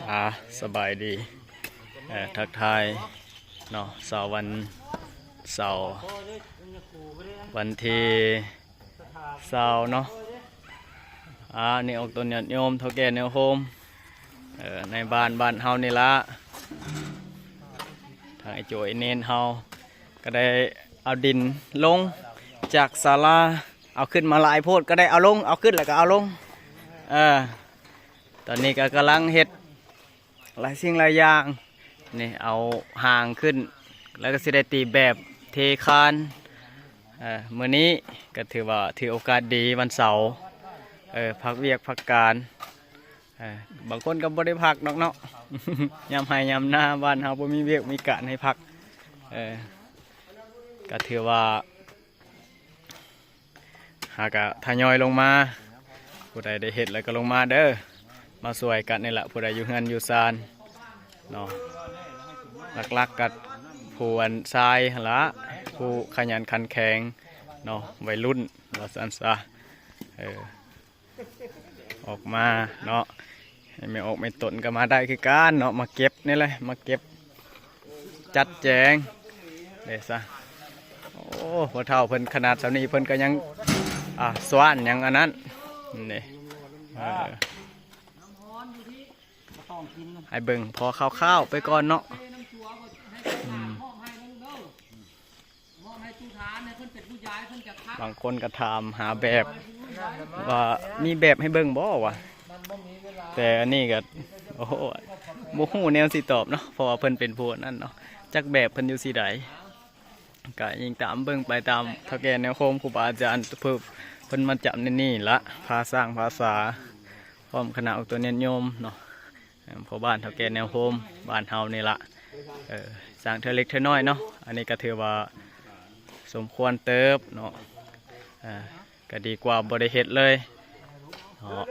ອ່າ ສະບາຍດີ ເອີ ທັກທາຍເນາະ ເຊົ້າວັນເສົາ ວັນທີຊາວເນາະ. ອ່າ ນີ້ອອກຕົນຍາດໂຍມ ເຖົ້າແກ່ແນວໂຮມ ເອີ ໃນບ້ານ ບ້ານເຮົານີ້ລະ ທາງໄອ້ໂຈໄອ້ເນນເຮົາ ກໍໄດ້ເອົາດິນລົງຈາກສາລາ ເອົາຂຶ້ນມາຫຼາຍໂພດ ກໍໄດ້ເອົາລົງ ເອົາຂຶ້ນແລ້ວກໍເອົາລົງ ເອີ ຕອນນີ້ກໍກຳລັງເຮັດຫຼາຍສິ່ງຫຼາຍຢ່າງ ນີ້ເອົາຮ່າງຂຶ້ນ ແລ້ວກໍຊິໄດ້ຕີແບບເທຄານ ເອີ ມື້ນີ້ກໍຖືວ່າຖືໂອກາດດີວັນເສົາ ເອີ ພັກວຽກພັກການ ເອີ ບາງຄົນກໍບໍ່ໄດ້ພັກດອກເນາະ ຍາມໄຮ່ຍາມນາບ້ານເຮົາບໍ່ມີວຽກມີການໃຫ້ພັກ ເອີ ກໍຖືວ່າຫາກະທະຍອຍລົງມາ ຜູ້ໃດໄດ້ເຮັດແລ້ວກໍລົງມາເດີ ມາຊ່ວຍກັນນີ້ລະ ຜູ້ໃດຢູ່ເຮືອນຢູ່ຊານເນາະ ຫຼັກໆກໍຜູ້ອັນຊາຍຫັ້ນລະ ຜູ້ຂະຫຍັນຂັນແຂງເນາະ ໄວລຸ້ນວ່າຊັ້ນຊະ ເອີ ອອກມາເນາະ ໃຫ້ແມ່ອອກແມ່ຕົນກໍມາໄດ້ຄືກັນເນາະ ມາເກັບນີ້ແຫຼະ ມາເກັບຈັດແຈງເດ້ຊະ. ໂອ້ ພໍ່ເຖົ້າເພິ່ນຂະໜາດສ່ຳນີ້ເພິ່ນກໍຍັງ ອ່າ ສວານຫຍັງອັນນັ້ນນີ້ ເອີ ໃຫ້ເບິ່ງພໍຄ່າວໆໄປກ່ອນເນາະ ອືມ. ບາງຄົນກໍຖາມຫາແບບ ວ່າມີແບບໃຫ້ເບິ່ງບໍ່ວະ ແຕ່ອັນນີ້ກໍ ໂອ້ໂຫ ບໍ່ຮູ້ແນວຊິຕອບເນາະ ເພາະວ່າເພິ່ນເປັນຜູ້ນັ້ນເນາະ ຈັກແບບເພິ່ນຢູ່ຊິໃດ ກໍອີງຕາມເບິ່ງໄປຕາມເຖົ້າແກ່ແນວໂຮມ ຄູບາອາຈານ ເພິ່ນ ເພິ່ນມາຈຳໃນນີ້ລະ ພາສ້າງພາສາ ພ້ອມຄະນະອອກຕົນຍາດໂຍມເນາະ. ເອີ ພໍ່ບ້ານເຖົ້າແກ່ແນວໂຮມບ້ານເຮົານີ້ລະ ເອີ ສ້າງເທື່ອເລັກເທື່ອນ້ອຍເນາະ ອັນນີ້ກໍຖືວ່າສົມຄວນເຕີບເນາະ ເອີ ກໍດີກວ່າບໍ່ໄດ້ເຮັດເລີຍເນາະ.